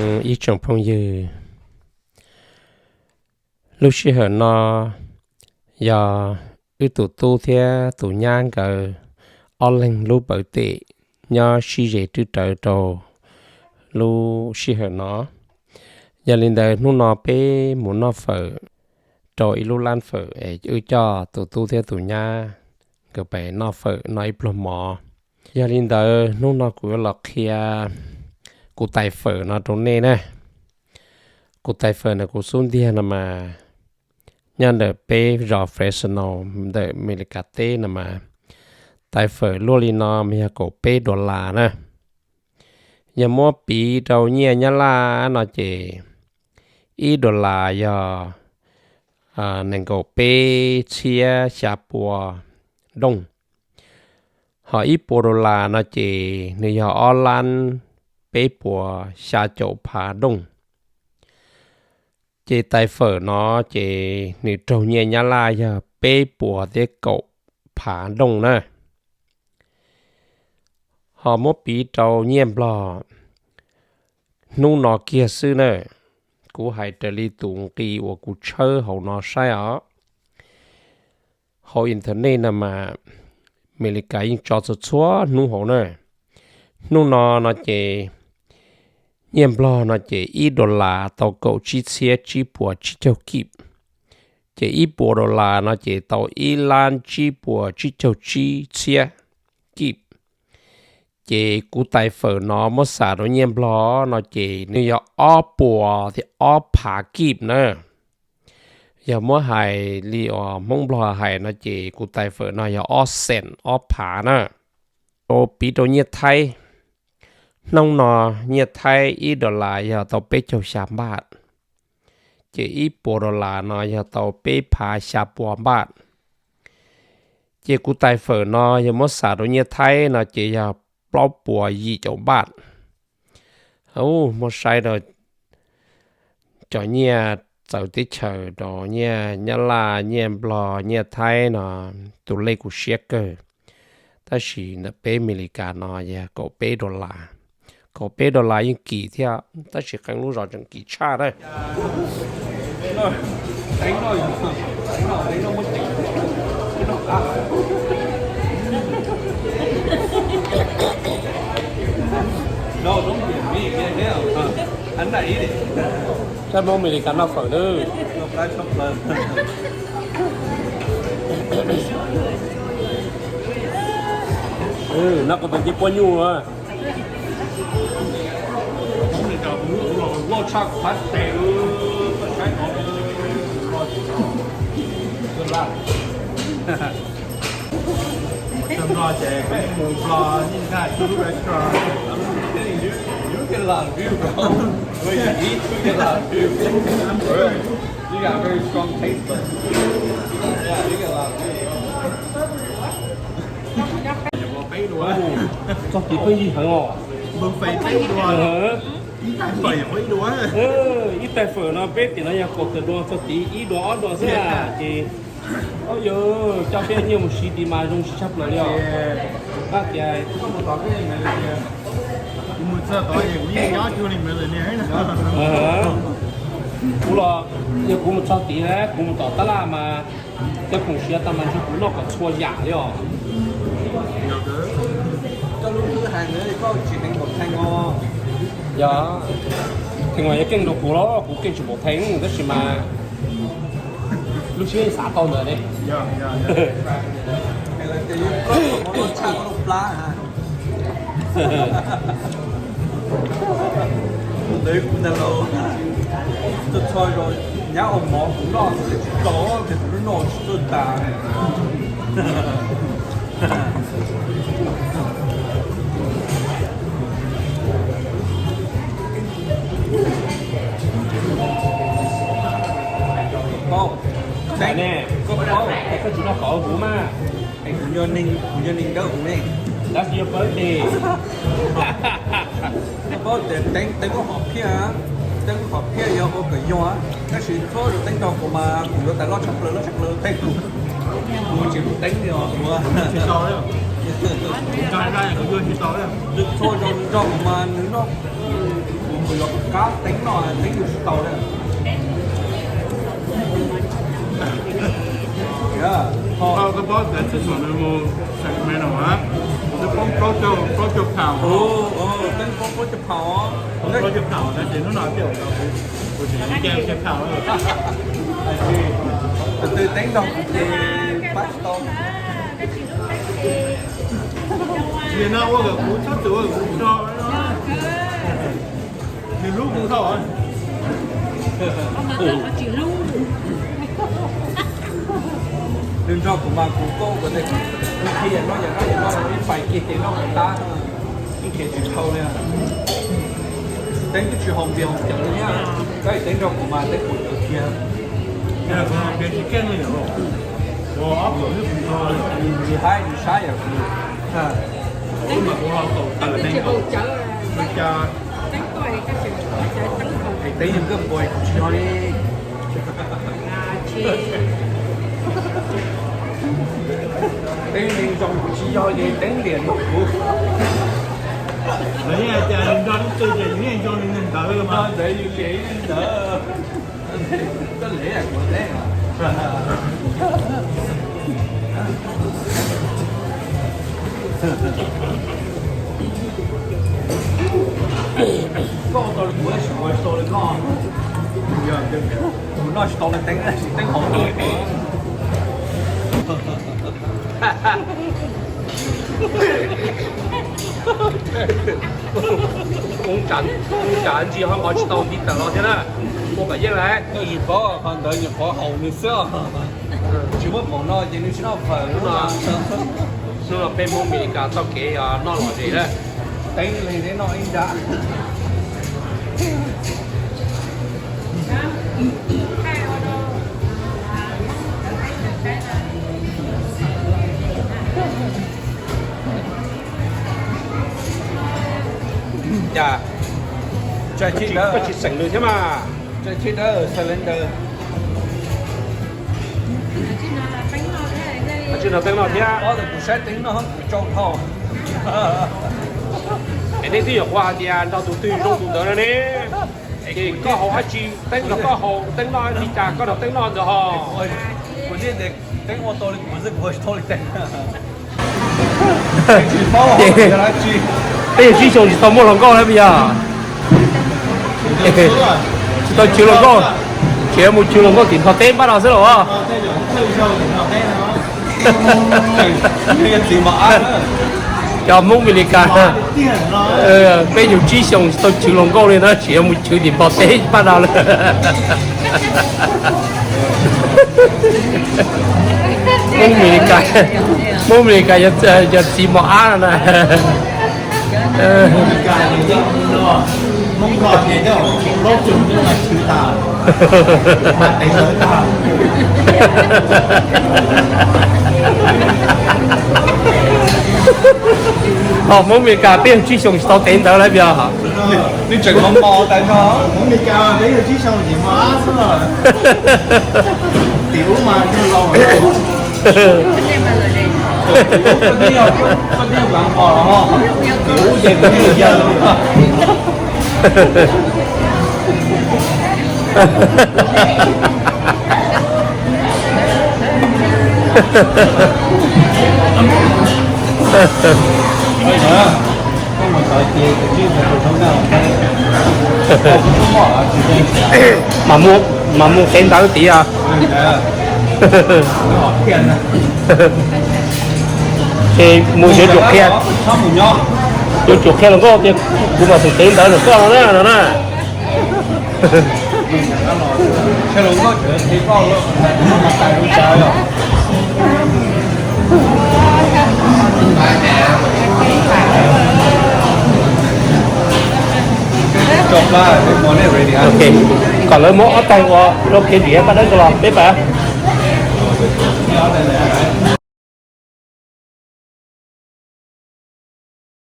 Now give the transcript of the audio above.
Ib tsoom phooj ywg, lub sij hawm no yog wb tus tub thiab tus nyab nkawd ob leeg lub pawv tem nyob sib ze twb rawv rau lub sij hawm no. Yog li ntawd hnub no peb mus noj fawm rau ib lub lab fawm es wb coj tus tub thiab tus nyab nkawd pais noj fawm noj ib pluag mov. Yog li ntawd hnub no kuv yuav los qhia kuv tais fawm no rau nej na. Kuv tais fawm ntawm kuv xub ntiag no mas nyob ntawm peb zos Fresno ntawm Amelikas teb no mas tais fawm luaj li no mas yog kaum peb dollar na. Yog muab piv rau nyiaj Nyab Laj no ces ib dollar yog nees nkaum peb txhiab xya pua dooj. Ho ib puas dollar no ces nws yog ob lab peb puas xya caum phav dooj. Ces tais fawm no ces nws raug nyiaj Nyab Laj yog peb puas thiab kaum phav dooj na. Ho muab piv rau nyiaj Nplog hnub no kiag xwb na, kuv hais raws li tus nqi uas kuv tshawb hauv no saib os. Hauv internet no mas Amelikas yeej tso txhua txhua hnub hauv na. Hnub no no ces nyiaj Nplog no ces ib dollar tau kaum tsib txhiab tsib puas tsib caug kib. Ces ib puas dollar no ces tau ib lab tsib puas tsib caug tsib txhiab kib. Ces kuv tais fawm no muab xam rau nyiaj Nplog no ces nws yog ob puas thiab ob phav kib na. Yog muab hais li uas Hmoob Nplog hais no ces kuv tais fawm no yog ob xees ob phav na. Rau piv rau nyiaj Thaib, hnub no nyiaj Thaib ib dollar yog tau peb caug xya npaj, ces ib puas dollar no yog tau peb phav xya pua npaj. Ces kuv tais fawm no yog muab xam rau nyiaj Thaib no ces yog plaub puas yim caum npaj. Muab saib rau cov nyiaj txawv teb chaws rau nyiaj Nyab Laj, nyiaj Nplog, nyiaj Thaib no, tus lej kuv siab kawg. Tab sis ntawm peb Amelikas no yog kaum peb dollar. Kaum peb dollar yeej kim thiab, tab sis qee lub zos tseem kim tshaj na. Saib Hmoob Amelikas noj fawm na. Noj kuv tus ncej puab nyuj. Loj tshaj kuv qab tes, koj saib no. Mus txog no ces kuv mus nplog yeej nkag ib lub restaurant. You can laugh, dude, bro. Wait, you eat, you can laugh, dude. Bro, you got very strong taste buds. Yeah, you can laugh, dude. Txog tid pheej yig heev os. Buffet peb dua, ib tais fawm yog ib dua. Ib tais fawm no peb tim no yog kaum tawm dua, txog tid ib dua ob dua xwb na ces. Au yawg, coj peb nyiaj mus siv tid mas zoo siab tshaj plaws li os. Kuv mus txog tod es kuv yeej nyob cuag li Meli niag. Kuv los, yog kuv mus txog tid na, kuv mus tom tab laj mas cov khoom siav tas mas ntshe kuv noj kom txhua yam li os. Yog, theem no yog keej rau kuv los kuv keej tsis pom theej tab sis mas lub siab xav tau ntawd ne. Ntawd kuv ntag lauj, txhua txhua zaus nyab ua mov kuv noj tsis tau, ces kuv lub noj tsis tuaj tas. Paub, koj paub, koj tsis noj qhov huv mas. Kuv yog neeg dawb huv ne. Tab sis yog pawg tes. Koj paub tias teeb, teeb lub hom phiaj, teeb lub hom phiaj yog ua kom yog, tab sis txhua zaus teeb nrog kuv mas kuv yuav tas loj tshaj plaws loj tshaj plaws tej kuv, kuv tsis mus teeb li os kuv. Tsis tau li. Txhua zaus nrog kuv mas nws noj, kuv Kuv yuav kab teeb no, teeb yus tsis tau na. Koj, koj paub tias txhij xos nws mus Sacramento a, kuv twb poob plaub caug, plaub caug pound. Teeb poob plaub caug pound os. Poob plaub caug pound tab sis hnub no tias kuv tsis cia cia pound. Tus twg teeb nrog kuv ces pab tsis tau. Nim no ua kom kuv txhob txwm ua kom kuv tso. Nws hlub kuv dhau. Nws nrog kuv mas kuv koj ua tej, kuv qhia yam no yam no yam no, ib pais kiag ces noj tab, ib qhia tsis dhau li. Teeb twb tsis haus npias haus cawv li thiab, koj teeb nrog kuv mas teeb kuv cawv kiag. Npias tsis keej li. Tsis haib tsis saib yam kuv. Teeb yog nkaj npua kuv tsis yog li. Teeb neeg zoo kuv tsis yog li, teeb liam nrog kuv. Lawv yeej hais tias nws nrog leej twg ces nws yeej zoo li neeg ntawd mas. Ntawd yus liam ib leeg ntawd. Koj liam kuv teeb. Koj ua tau li kuv tab sis kuv ua tsis tau li koj. Kuv noj tsis tau li teeb tab sis teeb haus tau li kuv. Ub, tsam ntsis ho nqos tsis tau ntiv tawm los thiab na. Ua kom yeej lawm. Koj tsis paub qhov ntawd nyuam qhuav haus nws xwb. Tsis muab pom no ces nws tsis noj fawm. Hnub no peb Hmoob Amelikas txoj kev noj lom zem na. Teeb li neb noj ib nrab. Cas, koj tsis xeem nws thiab mas. Tsis dawb cylinder. Tsis nrog teeb noj thiab. Ob tug kuv saib teeb noj kuv tsau dhau. Es nej twb nyuam qhuav hais tias nrog tus twg zoo tus ntawd no ne. Ces koj haus dab tsi, teeb los koj haus, teeb noj dab tsi cas koj nrog teeb noj ntawd ho. Kuv thiaj tias teeb ua tau li kuv xwb, kuv ua tsis tau li teeb. Peb yawg tsib xyoos tsis tau muaj hluas nkauj lawm puas yog? Tsis tau chwv hluas nkauj, tseem mus chwv hluas nkauj tim npog teb npaj no xwb los as. Cov Hmoob Amelikas, peb yawg tsib xyoos tsis tau chwv hluas nkauj li na, tseem mus chwv tim npog teb npaj no lawm. Hmoob Amelikas, Hmoob Amelikas yog txiv mos ab no na. Ho Hmoob Amelikas peb yawg tsib xyoos tsis tau tev ntawv lawm puas yog? Mas mus, mas mus tev ntawv tid os. Ces mus yuav tsum qhia, yuav tsum qhia hluas nkauj tias kuv mam tev ntawv ntawm koj no na, no na. Ok, kom lawv muab ob tag ua rau kev ntiav paj dawb ko los peb pab.